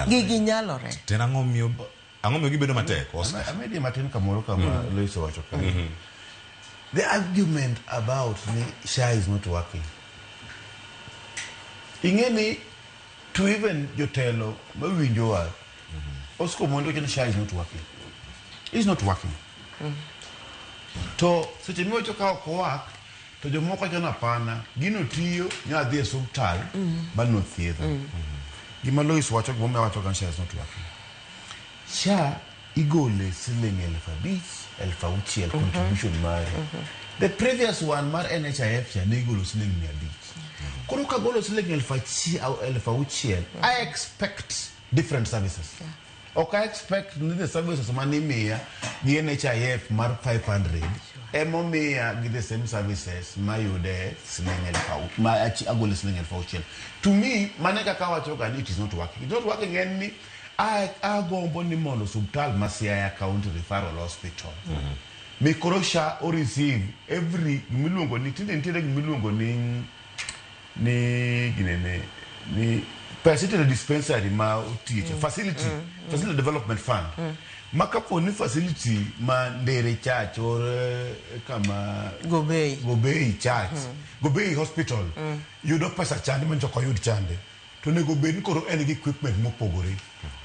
Gigi nyalore. Ten ang'o miyo gibedo matek, Oscar? Amedi matin kamoro kama Lois owacho kanyo. The argument about ni SHA is not working. Ing'e ni to even jotelo mawinjowa, Oscar Omondi wacho ni SHA is not working. It's not working. To seche miwacho ka ok work, to jomoko wacho ni hapana, gino tiyo, nya dhi e osiptal ba nothiedha. Gima Lois wacho, gimomiyo awacho ga ni SHA is not working. SHA igole siling 5,000, 6,000 contribution mari. The previous one mar NHIF cha ne igolo siling 500. Koro kagolo siling 6,000, I expect different services. Ok I expect ni the services manimiya gi NHIF mar 500 emomiya gi the same services mayude siling ma agolo siling 6,000. To me, mano e kaka awacho ga ni it is not working. It is not working en ni agombo ni mondo osiptal ma Siaya County Referral Hospital mi koro SHA o receive every gimiluongo ni tinde nitiere gimiluongo ni ginene ni pesa itero dispensary ma otiche facility development fund ma kapo ni facility ma Ndere Church or kama Gobei. Gobei Church, Gobei Hospital yudo pesa chande manyocha ok oyud chande, to onego bed ni koro en gi equipment mopogore.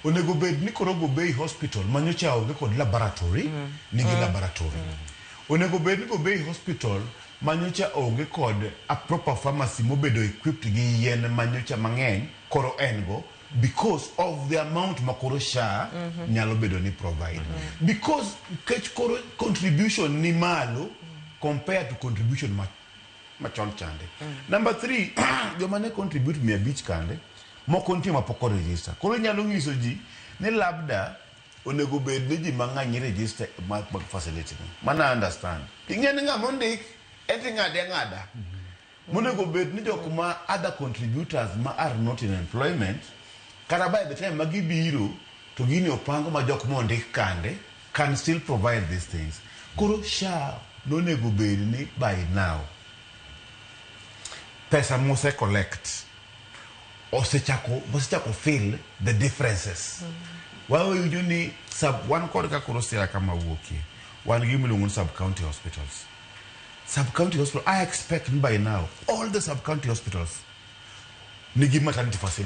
Onego bed ni koro Gobei Hospital manyocha onge kod laboratory nigi laboratory. Onego bed ni Gobei Hospital manyocha onge kod a proper pharmacy mobedo equipped gi yien manyocha mang'eny koro en go because of the amount ma koro SHA nyalo bedo ni provide, because kech koro contribution ni malo compared to contribution ma machon chande. Number three, joma ne contribute 500 kande, moko nitie mapok oregister. Koro inyalo nyiso ji ni labda onego bed ni ji mang'eny register mag facility ni. Mana understand. Ing'e ni ng'ama ondik en ting'ade ang'ada. Monego bed ni jok ma other contributors ma are not in employment, kata by the time ma gibiro to gini opango ma jok mondik kande can still provide these things. Koro SHA nonego bed ni by now pesa mose collect osechako feel the differences. Wawinjo ni sub wan kod ka koro Siaya kama wuokie wan gi gimiluongo ni sub county hospitals. Sub county hospital, I expect by now all the sub county hospitals nigi maternity facility.